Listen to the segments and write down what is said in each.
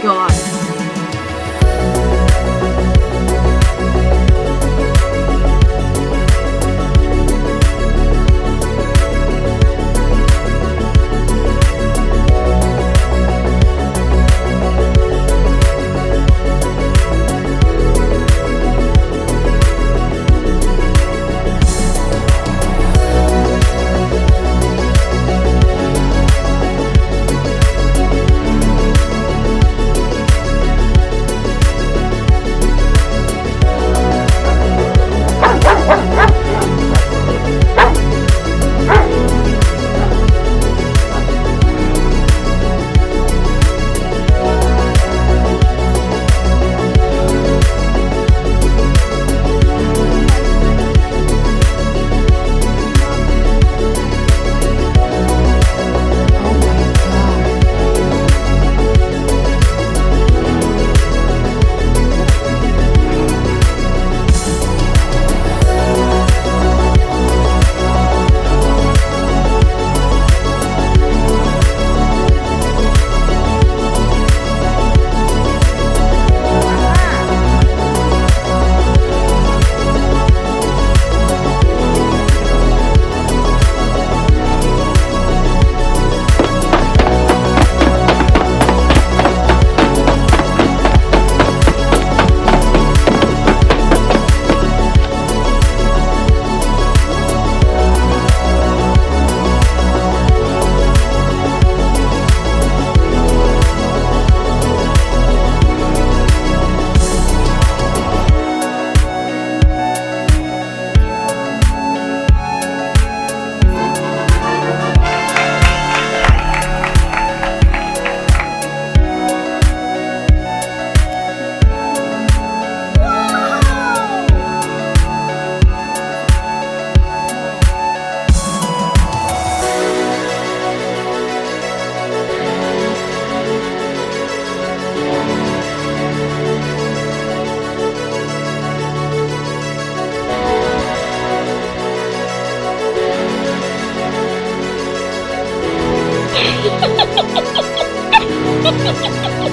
god. Oh my god.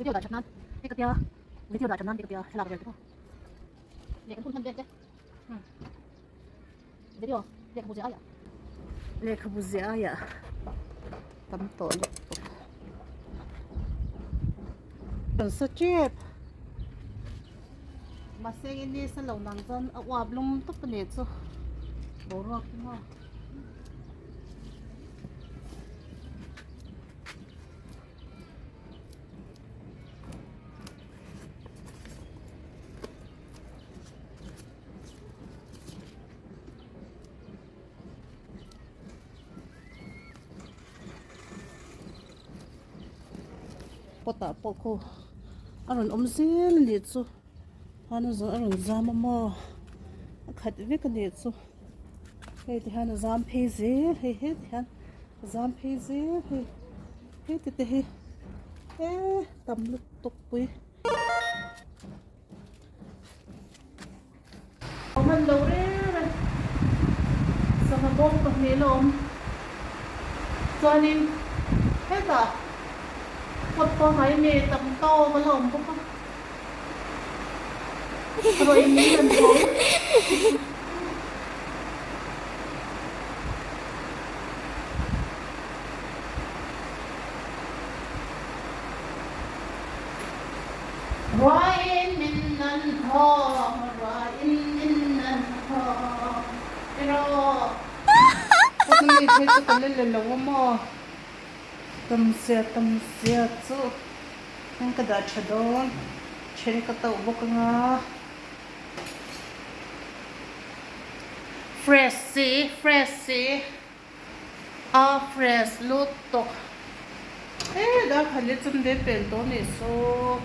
Video dah that nan hei ka tia video dah that nan te ka tia thlalak vel te pawh leh kan hun hman vel te video lehkhabu zia aiah lehkhabu zia aiah tam tawh lutuk kan sa tep mahse engin nisa lo nang chuan a uap lum tawp a ni chu boruak chu maw. Pot ah pawh khu a rawn awm zel a nih chu khuan a zawh a rawn zam a maw a khat vek a nih chu hei ti hian a zam phei zel hei heti hian a zam phei zel hei heti te hi eee tam lutuk. lutuk pui. Awm an lo reng a, sangha bawm pahnih la awm. Chuanin hetah pot pangngai nei tam tawk a la awm bawk a, rawih min an thawm. Ruain min nan thawm, ruain min nan thawm, erawh. Ka mi phei chu ka la le lo a maw? Tam zia tam zia chu heng ka dah tha dawn, then ka tauh bawk anga. Fresh si, fresh si. A fresh lutuk e dar khat leh chum ve pel tawh anih saw.